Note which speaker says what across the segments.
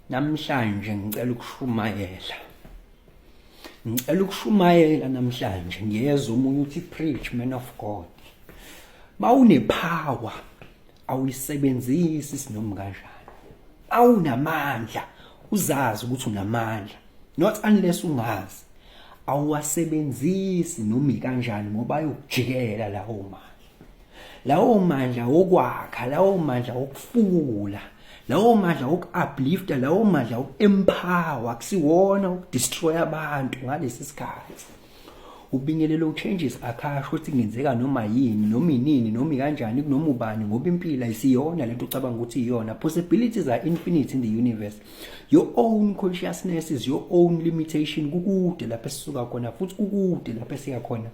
Speaker 1: Namhlanje ngicela ukushumayela. Ngicela ukushumayela namhlanje ngiyezwa omunye uthi preach man of God. Mawunepower awuyisebenzisi sinoma kanjani. Awunamandla uzazi ukuthi unamandla. Not unless ungazi. Awuwasebenzisi noma kanjani ngoba ayokujikela lawo mandla. Lawo mandla okwakha, lawo mandla okufukula, lawo mandla oku-uplifta, lawo mandla oku-empower, akusiwona ukudestroy abantu ngalesi sikhathi. Ubingelelo changes akasho ukuthi kungenzeka noma yini, noma inini, noma kanjani, kunoma ubani, ngoba impilo ayisiyona lento ocabanga ukuthi iyona. Possibilities are infinite in the universe. Your own consciousness is your own limitation. Kukude lapho esisuka khona futhi kukude lapho esiya khona.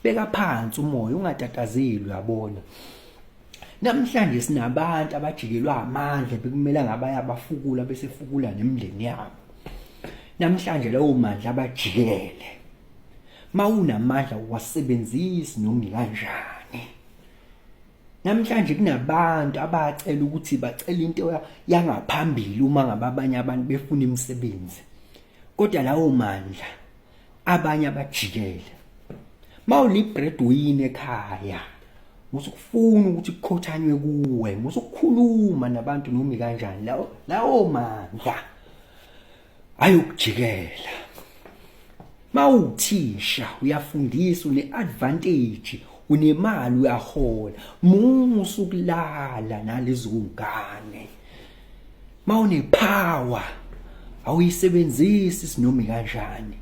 Speaker 1: Beka phansi umoya, ungatatazeli, uyabona. Namhlanje sinabantu abajikelwa amandla bekumele ngabe bayabafukula bese fukula nemindeni yabo. Namhlanje lawo mandla abajikele. Mawunamandla uwasebenzisi noma kanjani. Namhlanje kunabantu abacela ukuthi bacela into yangaphambili uma ngabe abanye abantu befuna imisebenzi. Kodwa lawo mandla abanye abajikele. Mawuli breadwinner ekhaya, musukufuna ukuthi kukhothanywe kuwe, musukukhuluma nabantu noma kanjani, lawo mandla ayokujikela. Mawuthisha uyafundisa, une-advantage, unemali, uyahola, musa ukulala nalezo ngane. Mawunepower awuyisebenzisi sinoma kanjani.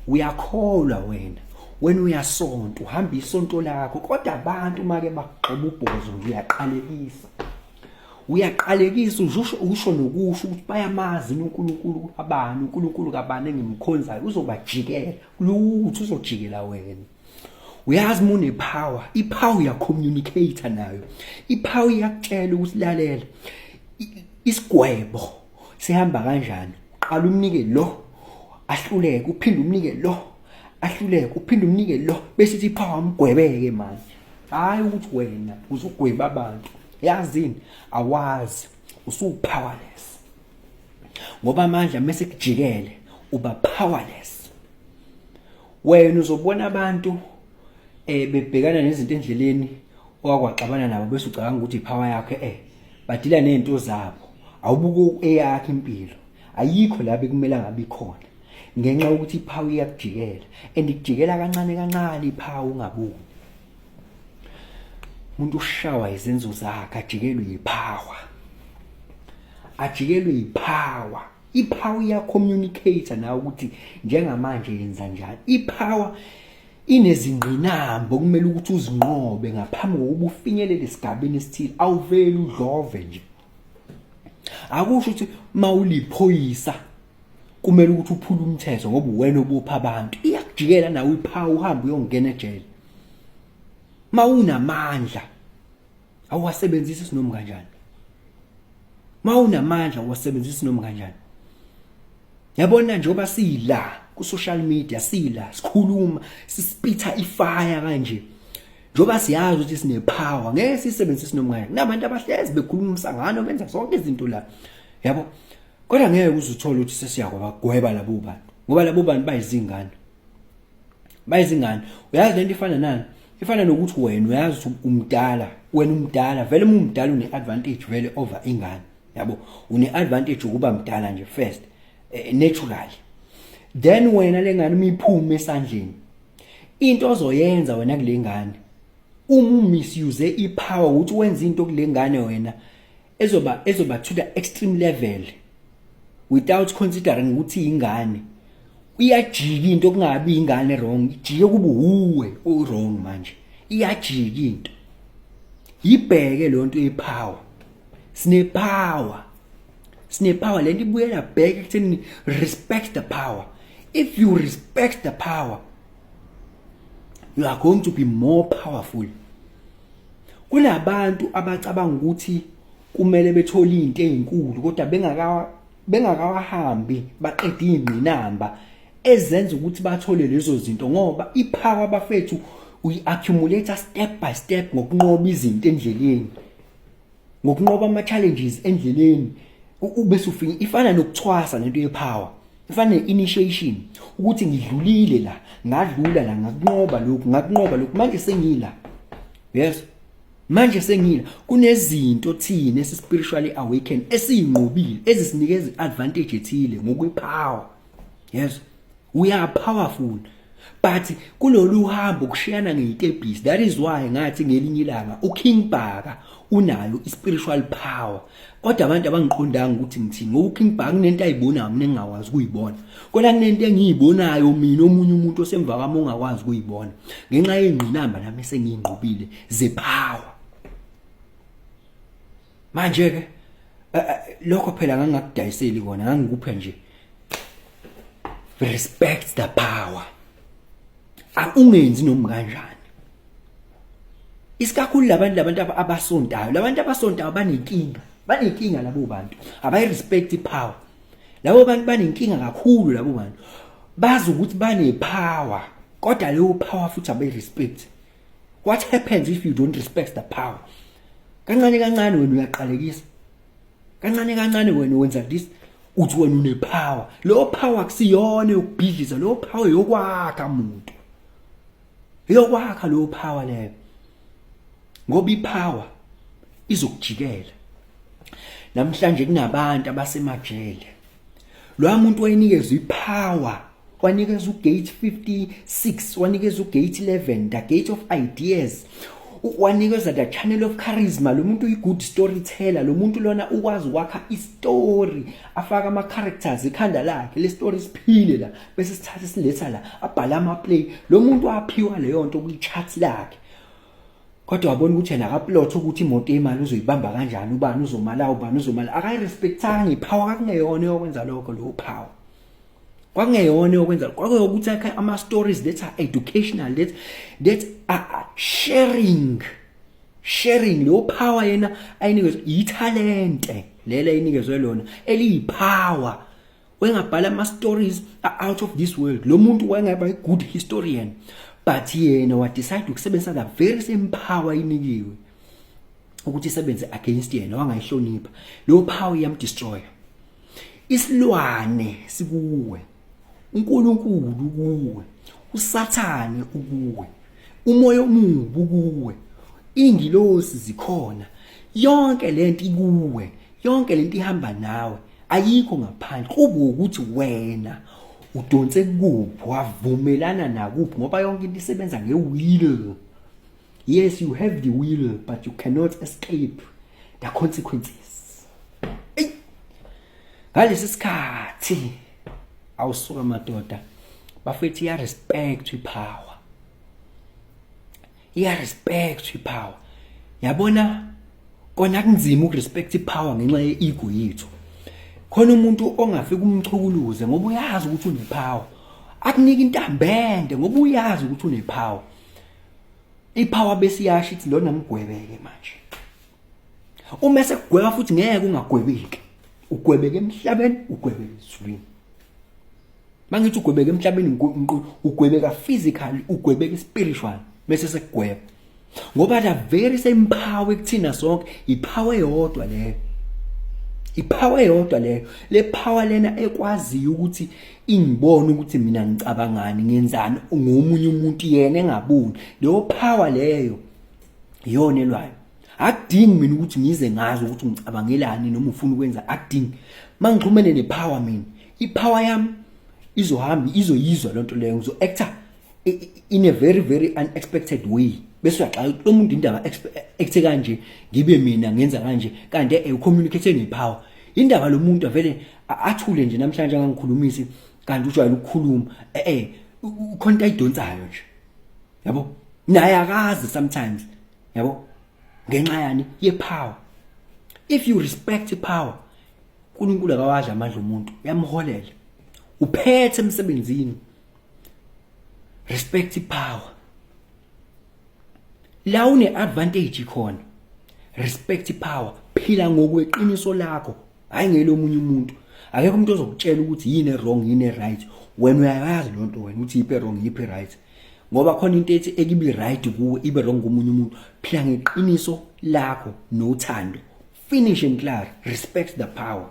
Speaker 1: Uyakholwa wena, wena uyasonta, uhamba isonto lakho, kodwa abantu make bakugxoba ubhozo nje uyaqalekisa. Uyaqalekisa, usho usho nokusho ukuthi bayamazi uNkulunkulu kabani, uNkulunkulu kabani engimkhonzayo, uzobajikela. Lutho, uzojikela wena. Uyazi uma unepower, ipower uyacommunicate nayo. Ipower iyakutshela ukuthi lalela, isigwebo sihamba kanjani. Uqala umnike lo, ahluleke, uphinde umnike lo, ahluleke, uphinde umnike lo, bese ithi ipower amgwebeke manje. Hayi ukuthi wena uzogweba abantu. Yazini, awazi, usu powerless. Ngoba amandla mase kujikele uba powerless. Wena uzobona abantu bebhekana nezinto endleleni owakwaxabana nabo, bese ucabanga ukuthi ipower yakhe badila nezinto zabo. Awubuke eyakhe impilo, ayikho la bekumele ngabe ikhona, ngenxa yokuthi ipower iyakujikela, and ikujikela kancane kancane ipower ungaboni. Umuntu ushawa izenzo zakhe, ajikelwe yipower, ajikelwe yipower. Ipower iyacommunicate nawe ukuthi njengamanje yenza njani. Ipower inezingqinamba okumele ukuthi uzinqobe ngaphambi kokuba ufinyelele esigabeni esithile. Awuveli udlove nje. Akusho ukuthi mawuliphoyisa kumele ukuthi uphule umthetho ngoba uwena obopha abantu. Iyakujikela nawe ipower, uhambe uyongena ejele. Mawunamandla awuwasebenzisi sinoma kanjani. Mawunamandla awuwasebenzisi noma kanjani. Yabona, njengoba sila ku social media, sila sikhuluma, sispitha ifire kanje, njengoba siyazi ukuthi sine power, ngeke sisebenzise noma kanjani. Kunabantu abahlezi bekhuluma umsangano, benza zonke izinto la, yabo, kodwa ngeke uze uthole ukuthi sesiyakwabagweba labo bantu, ngoba labo bantu bayizingane, bayizingane. Uyazi lento ifana nani? Ifana nokuthi wena uyazi ukuthi umdala, wena umdala vele. Uma umdala une advantage vele over ingane, yabo, une advantage ukuba mdala nje first, naturally. Then wena lengane uma iphuma esandleni, into ozoyenza wena kule ngane uma umisuse ipower ukuthi wenze into kule ngane wena ezoba to the extreme level without considering ukuthi ingane, iyajika into, kungabi ingane wrong, ijike kube uwe o wrong manje. Iyajika into. Yibheke lo nto yepower. Sine power, sine power. Lento ibuyela back ekutheni respect the power. If you respect the power, you are going to be more powerful. Kunabantu abacabanga ukuthi kumele bethole izinto ezinkulu kodwa bengakawahambi baqeda izingqinamba ezenza ukuthi bathole lezo zinto, ngoba ipower, bafethu, uyi-accumulate step by step ngokunqoba izinto endleleni, ngokunqoba ama-challenges endleleni. Ubese ufika, ifana nokuthwasa lento yepower, ifana ne-initiation, ukuthi ngidlulile la, ngadlula la, ngakunqoba lokhu, ngakunqoba lokhu, manje sengila. Yes, manje sengila. Kunezinto thina esi-spiritually awakened esiyinqobile ezisinikeza i-advantage ethile ngokwe-power. Yes, we are powerful, but kulolu hambo kushiyana ngeyitebhisi. That is why ngathi ngelinye ilanga uKing Bhaka unayo i-spiritual power, kodwa abantu abangiqondanga ukuthi ngithini, ngoba uKing Bhaka kunento ayibonayo mina engingakwazi ukuyibona, kodwa kunento engiyibonayo mina omunye umuntu osemva kwami ongakwazi ukuyibona ngenxa yengqinamba nami esengiyinqobile zepower. Manje ke lokho phela ngangakudayiseli kona, ngangikuphe nje. Respect the power, ungenzi noma kanjani, isikakhulu labantu abasontayo. Labantu abasontayo banenkinga, banenkinga labo bantu, abayirespect ipower. Labo bantu banenkinga kakhulu. Labo bantu bazi ukuthi bane-power, kodwa leyo power futhi abayirespect. What happens if you don't respect the power? Kancane kancane wena uyaqalekisa, kancane kancane wena wenza this, uthi wena une-power. Leyo power kusiyona yokubhidliza, leyo power yokwakha umuntu, yokwakha leyo power leyo, ngoba ipower izokujikela. Namhlanje kunabantu abasemajele, lo muntu wayenikezwe ipower, wanikeza ugate 56, wanikeza ugate 11, the gate of ideas, wanikeza the channel of charisma. Lo muntu uyi-good storyteller. Lo muntu lona ukwazi ukwakha istory, afake ama-characters ekhanda lakhe, le story siphile la, bese sithatha siletha la, abhale ama-play. Lo muntu waphiwa leyo nto kwi-chart lakhe, kodwa wabona ukuthi yena akaplot ukuthi imoto yemali uzoyibamba kanjani, ubani uzomala, ubani uzomala. Akayirespectanga ipower. Kakungeyona yokwenza lokho leyo power, kwakungeyona yokwenza, kwakuyokuthi akhe ama-stories that are educational, that are sharing. Leyo power yena ayinikezwe ithalente lela ayinikezwe lona eliyipower, wengabhala ama-stories out of this world. Lo muntu wayengaba i-good historian, but yena wadecide ukusebenzisa the very same power ayinikiwe ukuthi isebenze against yena, wangayihlonipha leyo power, iyamdestroya. Isilwane sikuwe, uNkulunkulu kuwe, uSathane ukuwe, umoya omubi kuwe, ingilosi zikhona, yonke lento ikuwe, yonke lento ihamba nawe, ayikho ngaphandle. Kube ukuthi wena udonse kuphi, wavumelana nakuphi, ngoba yonke into isebenza nge-will. Yes, you have the will, but you cannot escape the consequences. Ey, ngalesi sikhathi awusuka madoda, bafethu, iya respect ipower, iya respect ipower. Yabona kona kunzima ukurespect ipower ngenxa ye-ego yethu. Khona umuntu ongafika umchukuluze ngoba uyazi ukuthi unepower, akunika intambende ngoba uyazi ukuthi unepower. Ipower bese iyasho ithi lona mgwebeke. Manje uma sekugweba futhi ngeke ungagwebeki, ugwebeke emhlabeni, ugwebeke ezulwini. Mangithi ugwebeke emhlabeni, ugwebeka physically, ugwebeka spiritual, bese sekugweba, ngoba the very same power ekuthina sonke, ipower eyodwa leyo, ipower eyodwa leyo. Le power lena ekwaziyo ukuthi ingibone ukuthi mina ngicabangani, ngenzani ngomunye umuntu yena engaboni, leyo power leyo iyona elwayo. Akudingi mina ukuthi ngize ngazi ukuthi ngicabangelani noma ufuna ukwenza, akudingi. Mangixhumene nepower mina, ipower yami izohamba izoyizwa lonto leyo, ngizo acta in a very very unexpected way, bese uyaxaka lo muntu indaba ekthe kanje, ngibe mina ngenza kanje, kanti ucommunicate nepower. Indaba lo muntu avele athule nje namhlanje angangikhulumisi, kanti ujwayele ukukhuluma, ukhona into ayidonsayo nje, yabo, naye akazi sometimes, yabo, ngenxa yani? Yepower. If you respect power, uNkulunkulu akawadla amandla omuntu, uyamholela, uphethe emsebenzini. Respect power la une advantage khona. Respect power, phila ngokweqiniso lakho, hayi ngelo omunye umuntu. Akekho umuntu ozokutshela ukuthi yini wrong, yini right. Wena uyayazi lonto wena ukuthi yiphi wrong, yiphi right, ngoba khona into ethi ekibi right kuwe ibe wrong komunye umuntu. Phila ngeqiniso lakho nothando, finish and clear. Respect the power.